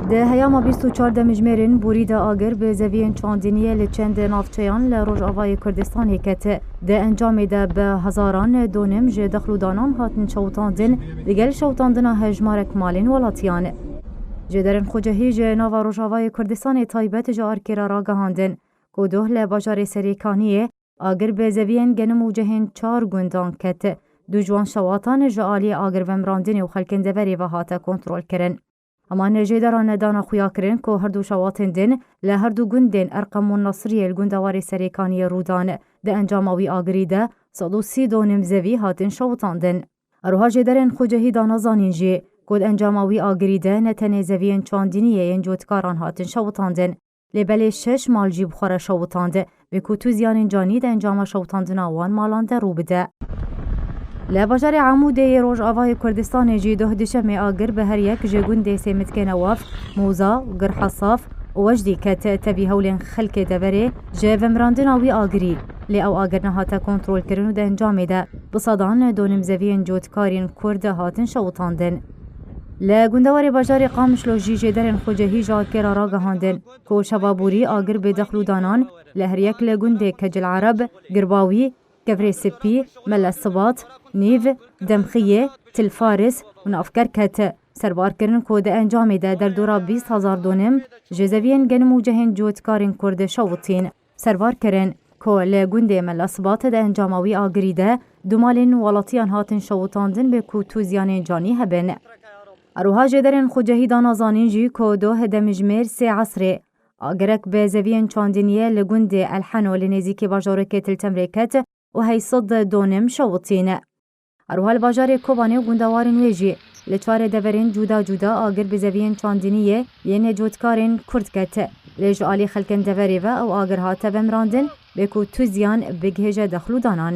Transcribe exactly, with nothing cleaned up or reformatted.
Di heyama bîst û çar demjimêrên borî de agir bi zeviyên çandiniyê li çend navçeyan li Rojavayê Kurdistanê ket. Di encamê de bi hezaran donim ji dexl û danan hatin şewitandin, digel şewitandina hejmarek malên welatiyan. Jêderên xwecihî ji nava Rojavayê Kurdistanê taybet ji Arkê re ragihandin ku doh li bajarê Serêkaniyê agir bi zeviyên genim û cihên çar gundan ket. Du ji wan şewatan ji aliyê agir vemirandinê û xelkên deverê ve hate kontrolkirin. Heman jêderan dana xuyakirin ku her du şewatên din li her du gundên Erqem û Nasiriyê li gundewarê Serêkaniyê rû dan. Di encama wî agirî de sed û sî donim zevî hatin şewitandin. Her wiha jêderên xwecihî dana zanîn jî ku di encama wî agirî de ne tenê zeviyên çandiniyê yên cotkaran hatin şewitandin, lê belê şeş mal jî bi xwe re şewitand, bê ku tu ziyanên canî di encama şewitandina wan malan de rû bide. Li bajarê Amûdê yê Rojavayê Kurdistanê jî doh dişemê agir bi her yek ji gundê Sêmitkê Newaf, Mûza, Gir Hesaf û Wecdî ket. Tevî hewlên xelkê deverê ji vemirandina wî agirî, lê ew agir nehate kontrolkirin û di encamê de bi sedan donim zeviyên cotkarên Kurd hatin şewitandin. Li gundewarê bajarê Qamişlo jî jêderên xwecihî ji Arkê re ragihandin ku şeva borî agir bi dexl û danan li her yek li gundê Kecil Ereb, Girbawî, Kevrê Sipî, Mele Sibat, Nîv, Demxiyê, Til Faris û Navker ket. Serbar kirin ku di encamê de derdora bîst hezar donim ji zeviyên genim û cihên cotkarên Kurd şewitîn. Serbar kirin ku li gundê Mela Sibat di encama wî agirî de du malên welatiyan hatin şewitandin, bê ku tu ziyanên canî hebin. Her wiha jêderên xwecihî dana zanîn jî ku doh demjimêr sê esrê agirek bi zeviyên çandiniyê li gundê El Heno li nêzîkî bajarokê Til Temrê ket û heyşt sed donim şewitîn. Her wiha li bajarê Kobanê û gundewarên wê jî li çarê deverên cuda cuda agir bi zeviyên çandiniyê yên cotkarên Kurd ket. Lê ji alî xelkên deverê ve ew agir hate vemirandin, bê ku tu ziyan bigihêje dexl û danan.